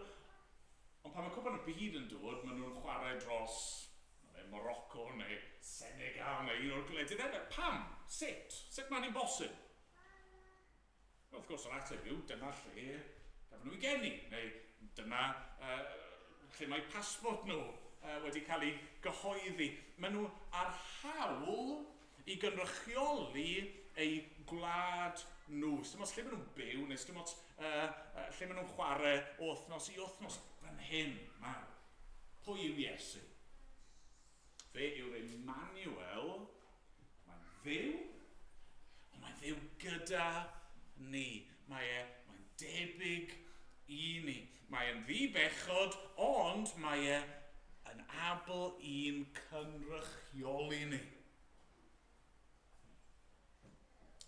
ond pan mae Cwpan y Byd yn dod, maen nhw'n chwarae dros neu Morocco neu Senegal neu un o'r gwledydd eraill. Pam? Sut? Sut mae'n hi'n bosib? Wel, wrth gwrs, yr ateb yw, dyna lle gafon nhw eu geni, neu dyna uh, lle mae pasbort nhw uh, wedi cael ei gyhoeddi. Maen nhw ar hawl i gynrychioli eu gwlad nhw. Sdim ots lle maen nhw'n byw, neu sdim ots uh, uh, lle maen nhw'n chwarae o wythnos i wythnos. Fan hyn, nawr. Pwy yw Iesu? Fe yw'r Emmanuel, mae'n Dduw, ond mae'n Dduw gyda ni. Mae e, mae'n debyg i ni. Mae e'n ddi-bechod, ond mae e yn abl i'n cynrychioli ni.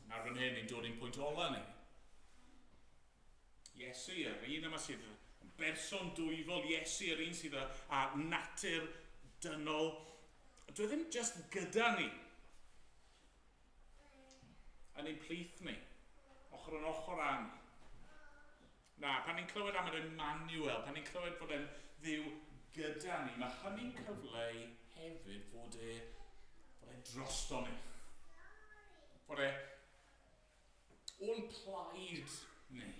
Nawr fan hyn, ni'n dod i'n pwynt ola ni. Iesu, yr un yma sydd yn berson dwyfol, Iesu, yr un sydd â, â natur dynol, dwi e ddim just gyda ni, yn ein plith ni, ochr yn ochr â ni. Na, pan ni'n clywed am yr Emmanuel, pan ni'n clywed fod e'n Dduw gyda ni, mae hynny'n cyfleu hefyd fod e, fod e drosto ni. Fod e o'n plaid ni.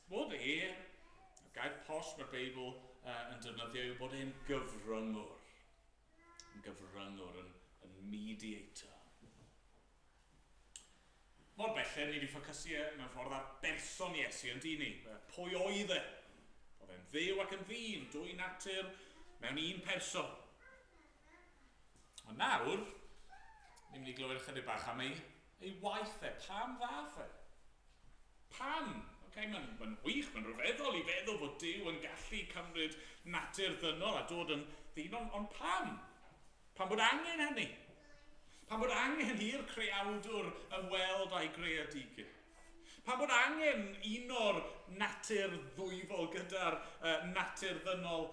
Fod e, y gair posh mae'r Beibl yn defnyddio yw bod e'n gyfryngwr. Yn gyfryngwr, yn, yn mediator. Mor belled, ni wedi ffocysu e mewn ffordd ar berson Iesu yn dyn ni. Pwy oedd e? Oedd e'n dduw ac yn ddyn, dwy natur mewn un person. Ond nawr, ni'n mynd i glywed ychydig bach am ei, ei waith e. Pam ddath e? Pam? Okay, mae'n ma wych, mae'n rhyfeddol i feddwl fod Duw yn gallu cymryd natur ddynol a dod yn ddyn, ond on pam? Pam bod angen hynny? Pam bod angen i'r creawdwr ymweld â'i greadigaeth? Pam bod angen uno'r natur ddwyfol gyda'r natur ddynol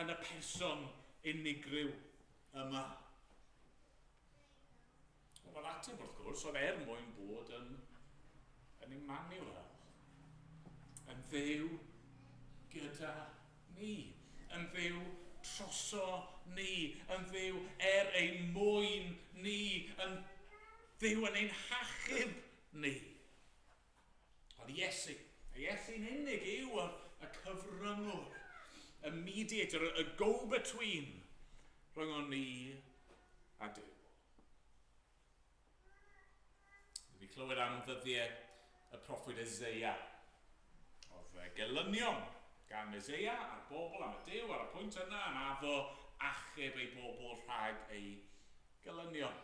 yn y person unigryw yma? Wel, mae'r ateb wrth gwrs oedd er mwyn bod yn, yn Emmanuel, yn Dduw gyda ni, yn Dduw troso ni, yn Dduw er ein mwyn ni, yn Dduw yn ein hachub ni. Ond Iesu, Iesu'n unig yw y, y cyfryngwr, y mediator, y go-between rhwng ni a Duw. Ni wedi clywed am ddyddiau y proffwyd Eseia. Oedd gelynion gan Eseia a'r bobl am y Duw ar y pwynt yna yn addo achub ei bobl rhag ei gelynion.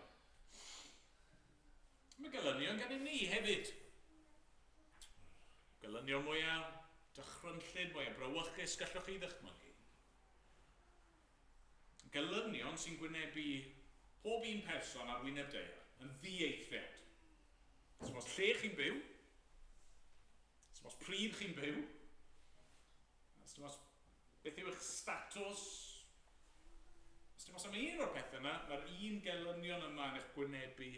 Mae gelynion gennym ni hefyd. Gelynion mwyaf dychrynllyd, mwyaf brawychus gallwch chi ddychmygu. Gelynion sy'n gwynebu pob un person ar wyneb daear, yn ddieithriad. Sdim ots lle chi'n byw, sdim ots pryd chi'n byw, sdim ots beth yw eich statws, sdim ots am un o'r pethau yna, mae'r un gelynion yma yn eich gwynebu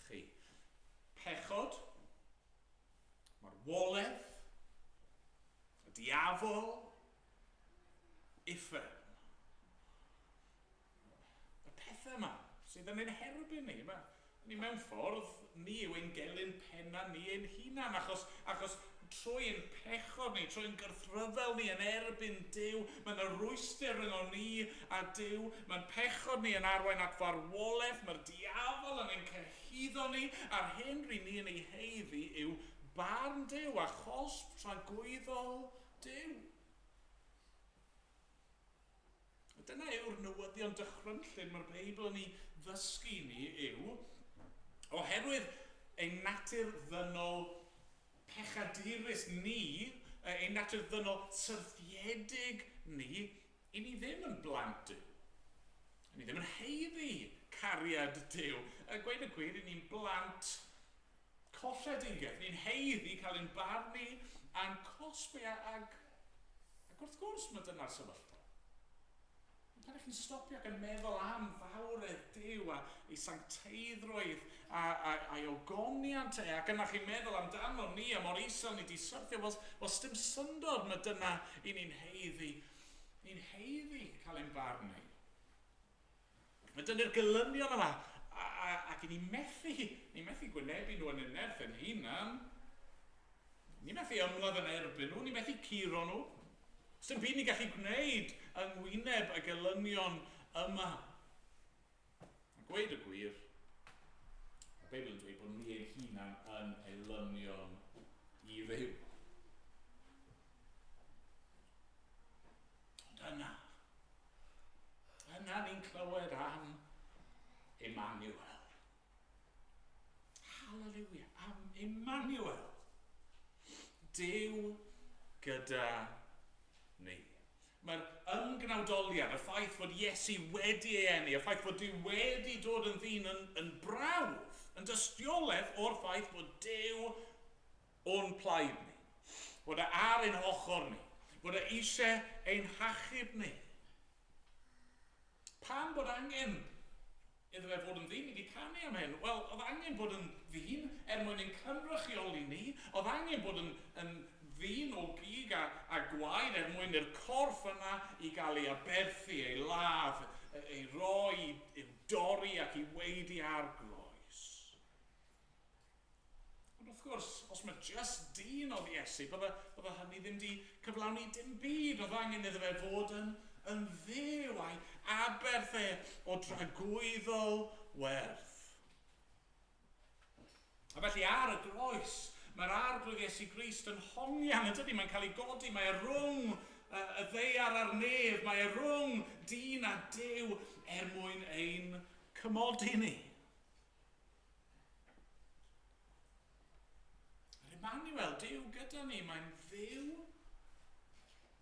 chi. Pechod, marwolaeth, y diafol, uffern. Y pethau yma sydd yn ein herbyn ni. Mae, ni mewn ffordd, ni yw ein gelyn penna ni ein hunan, achos, achos trwy ein pechod ni, trwy ein gyrthryfel ni yn erbyn Duw, mae yna rwystr rhyngon ni a Duw, mae'n pechod ni yn arwain at farwolaeth, mae'r diafol yn ein cyhuddo ni, a'r hyn ry'n ni yn ei heiddi yw barn Duw a chosb tragwyddol Duw. A dyna yw'r newyddion dychrynllyd mae'r Beibl yn ei ddysgu ni yw, oherwydd ein natur ddynol pechadurus ni, ein natur ddynol syrthiedig ni, i ni ddim yn blant Duw. I ni ddim yn haeddu cariad Duw. A gweud y gwir, i ni'n blant colledigaeth. Ni'n haeddu cael ein barnu a'n cosbi ag, ac wrth gwrs mae dyna'r sefyllfa. Ond pan ych chi'n stopio ac yn meddwl am fawredd Duw a ei sancteiddrwydd a, a, a'i ogoniant e, ac yna chi'n meddwl amdano ni a mor isel ni di syrthio, wel, wel sdim syndod mae dyna i ni'n haeddu, ni'n haeddu cael ein barnu. Mae dyna'r gelynion yma, a, a, ac i ni methu, ni methu gwynebu nhw yn ein nerth ein hunan. Ni methu ymladd yn erbyn nhw, ni methu curo nhw. Sdim byd ni'n gallu gwneud yng ngwyneb y gelynion yma. A gweud y gwir, mae'r Beibl yn dweud bod ni ein hunan yn elynion i Dduw. Ond yna, Yna ni'n clywed am Emmanuel. Hallelujah, am Emmanuel. Duw gyda ni. Mae'r ymgnawdoliad, y ffaith fod Iesu wedi ei eni, y ffaith fod Duw wedi dod yn ddyn yn, yn brawf, yn dystiolaeth o'r ffaith fod Duw o'n plaid ni. Bod e ar ein hochr ni. Bod e eisiau ein hachub ni. Pam bod angen iddo fe fod yn ddyn? Ni wedi canu am hyn. Wel, oedd angen bod yn ddyn er mwyn ein cynrychioli ni. Oedd angen bod yn, yn ddyn o gig a, a gwaed er mwyn i'r corff yna i gael ei aberthu, ei ladd, ei roi i'w dorri ac i weidi ar groes. Ond wrth gwrs, os mae just dyn oedd Iesu, bydde, bydde hynny ddim di cyflawni dim byd. Oedd angen iddo fe fod yn, yn ddew a'i aberth e o dragwyddol werth. A felly ar y groes, mae'r arglwydd Iesu Grist yn hongian, yn dydy? Mae'n cael ei godi, mae e rhwng y ddeiar a'r nef, mae e rhwng dyn a Duw er mwyn ein cymodi ni. Yr Emmanuel, Duw gyda ni, mae'n Dduw.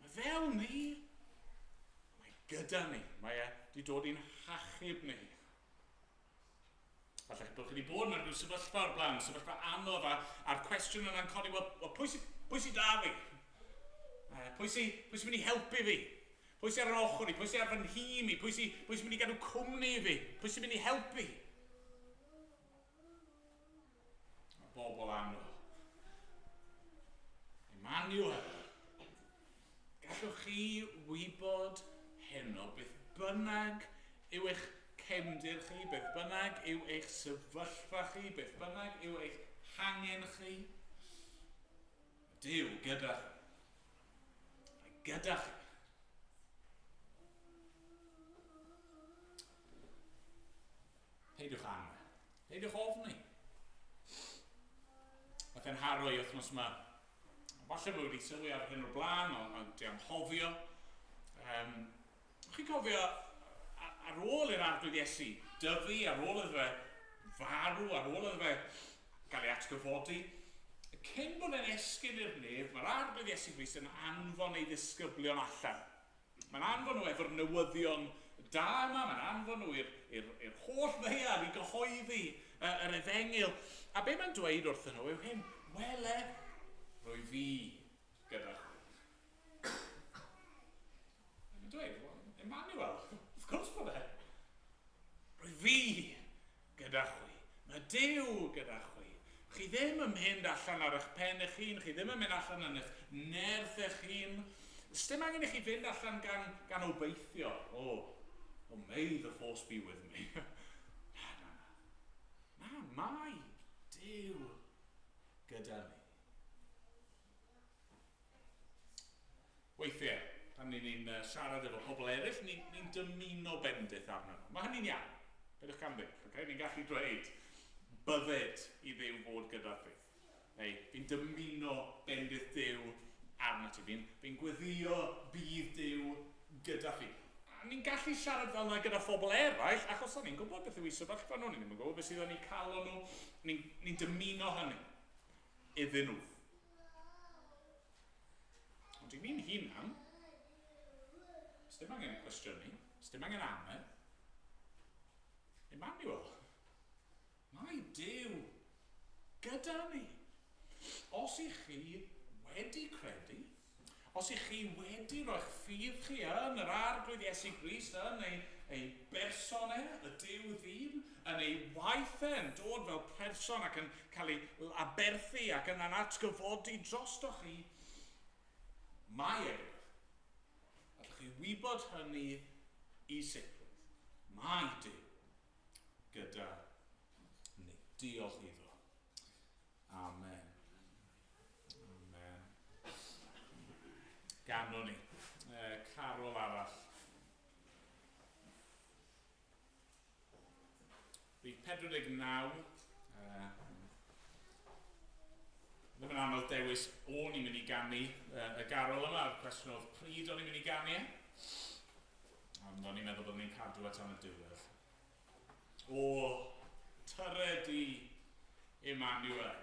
Mae fel ni, mae gyda ni. Mae e wedi dod i'n hachub ni. Falle bod chi wedi bod mewn rhyw sefyllfa o'r blaen, sefyllfa anodd, a, a'r cwestiwn yna'n codi, wel, well pwy sy'n pwy sy da fi? Pwy sy'n pwy sy mynd i helpu fi? Pwy sy'n ar yr ochr i? Pwy sy'n ar fy nhîm i? Pwy sy'n pwy sy mynd i gadw cwmni i fi? Pwy sy'n mynd i helpu? Mae bobl annwyl. Emmanuel. Gallwch chi wybod heno beth bynnag yw eich cefndir chi, beth bynnag yw eich sefyllfa chi, beth bynnag yw eich hangen chi. Duw gyda chi. Mae gyda chi. Peidiwch angen. Peidiwch ofni. Nath e'n haro i wythnos yma. Falle bod wedi sylwi ar hyn o'r blaen, ond ond di anghofio. Um, chi'n cofio ar ôl i'r arglwydd Iesu dyfu, ar ôl iddo fe farw, ar ôl iddo fe gael ei atgyfodi, cyn bod e'n esgyn i'r nef, mae'r arglwydd Iesu Grist yn anfon ei ddisgyblion allan. Mae'n anfon nhw efo'r newyddion da yma, mae'n anfon nhw i'r holl ddaear i gyhoeddi yr efengyl. A be mae'n dweud wrthyn nhw yw hyn, wele, rwy fi gyda chwi. Mae'n dweud, well, Emmanuel, wrth gwrs bod e. Rwy fi gyda chwi. Mae Duw gyda chwi. Chi ddim yn mynd allan ar eich pen eich hun, chi ddim yn mynd allan yn eich nerth eich hun. Sdim angen i chi fynd allan gan, gan obeithio. Oh, oh, may the force be with me. na, na, na. Na, mae Duw gyda ni. Weithiau, pan ni'n ni siarad efo pobl eraill, ni'n ni dymuno bendith arnyn nhw. Mae hynny'n iawn. Peidiwch camddeall, okay? Ni'n gallu dweud, bydded i Dduw fod gyda thi. Neu, fi'n dymuno bendith Duw arno ti. Fi'n fi gweddio bydd Duw gyda thi. A ni'n gallu siarad fel yna gyda phobl eraill, achos ni'n gwybod beth yw eu sefyllfa nhw, ni ddim yn gwybod beth sydd yn eu calon nhw. Ni'n ni dymuno hynny iddyn nhw. Ond i ni'n hunan, dim angen cwestiynu, dim angen ame. Emmanuel, mae Duw gyda ni. Os ych chi wedi credu, os ych chi wedi rhoi'ch ffydd chi yn yr arglwydd Iesu Grist, yn ei, ei berson e, y Duw ddyn, yn ei waith e, yn dod fel person ac yn cael ei aberthu ac yn atgyfodi drostoch chi, mae e gyda chi. Allwch chi wybod hynny i sicrwydd. Mae Duw gyda ni. Diolch iddo. Amen. Amen. Ganwn ni. Carol arall. Rhif 49. Ddim yn anodd dewis o'n i'n mynd i ganu y garol yma. A'r cwestiwn oedd pryd o'n i'n mynd i ganu e. Ond o'n i'n meddwl byddwn ni'n cadw at am y diwedd. O, tyred i Emmanuel.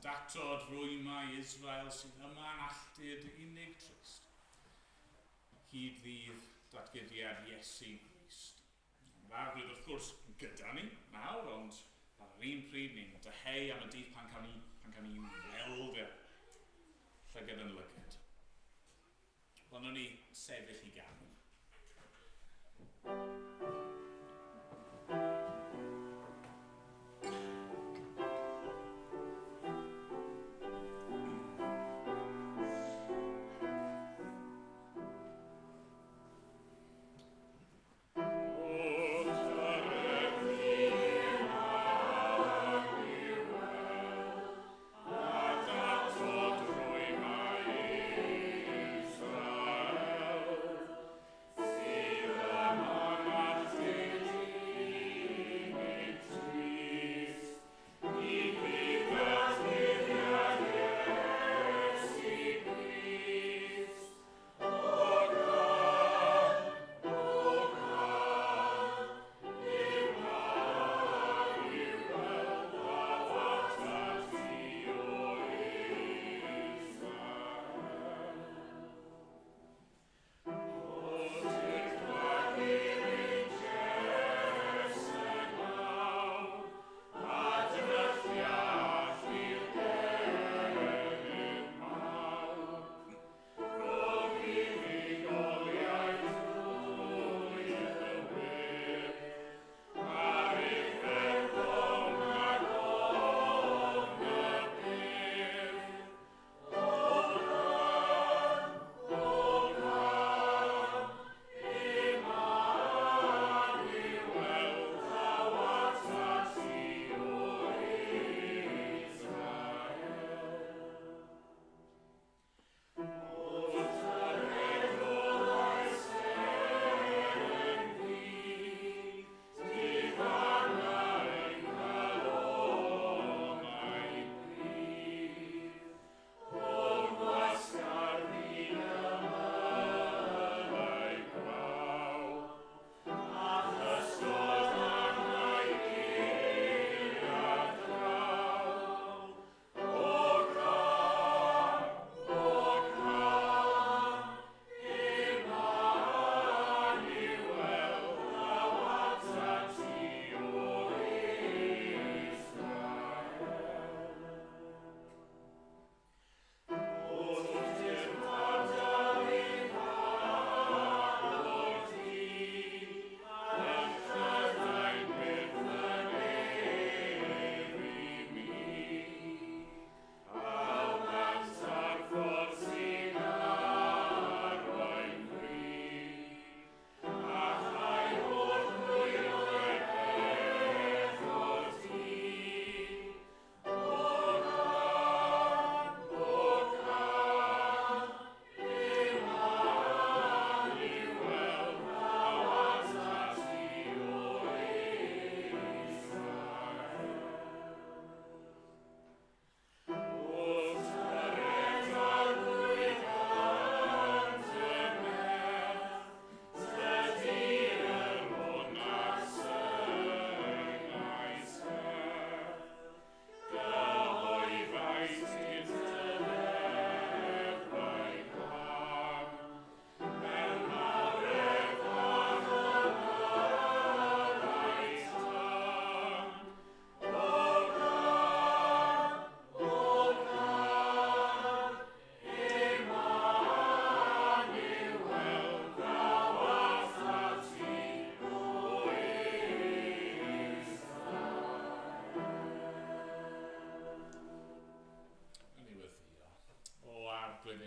Datod rwymau Israel sydd yma yn alltud unig trist. Hyd ddydd datguddiad Iesu Grist. Mae'r arglwydd wrth gwrs gyda ni nawr, ond ar yr un pryd ni'n dyheu am y dydd pan cawn ni, pan cawn ni weld e llygad yn lygad. Wel, ni sefyll i ganu.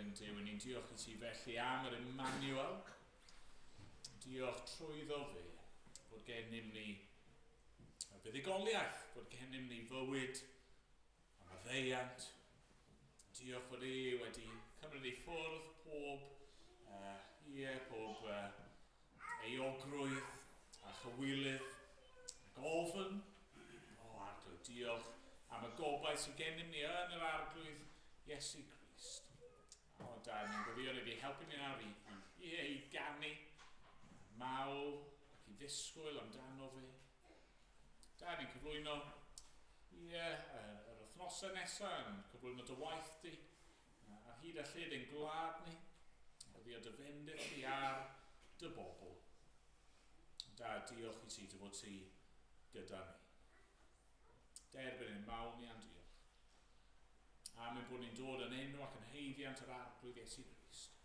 ein Duw, ni'n diolch i ti felly am yr Emmanuel. Diolch trwyddo fe fod gennym ni y fuddugoliaeth, fod gennym ni fywyd a maddeuant. Diolch fod e wedi cymryd i ffwrdd pob, ie, pob euogrwydd a chywilydd ac ofn. O, Arglwydd, diolch am y gobaith sydd gennym ni yn yr Arglwydd Iesu Grist. O, da, ni'n gweddio ni wedi helpu ni nawr i ganu mawl ac i ddisgwyl amdano fe. Da, ni'n cyflwyno, ie, yr wythnosau nesaf yn cyflwyno dy waith di, ar hyd a lled ein gwlad ni, gweddio dy fendith di ar dy bobl. Da, diolch i ti dy fod ti gyda ni. Derbyn ein mawl ni a'n diolch. Am ein bod ni'n dod yn enw ac yn haeddiant yr Arglwydd Iesu Grist.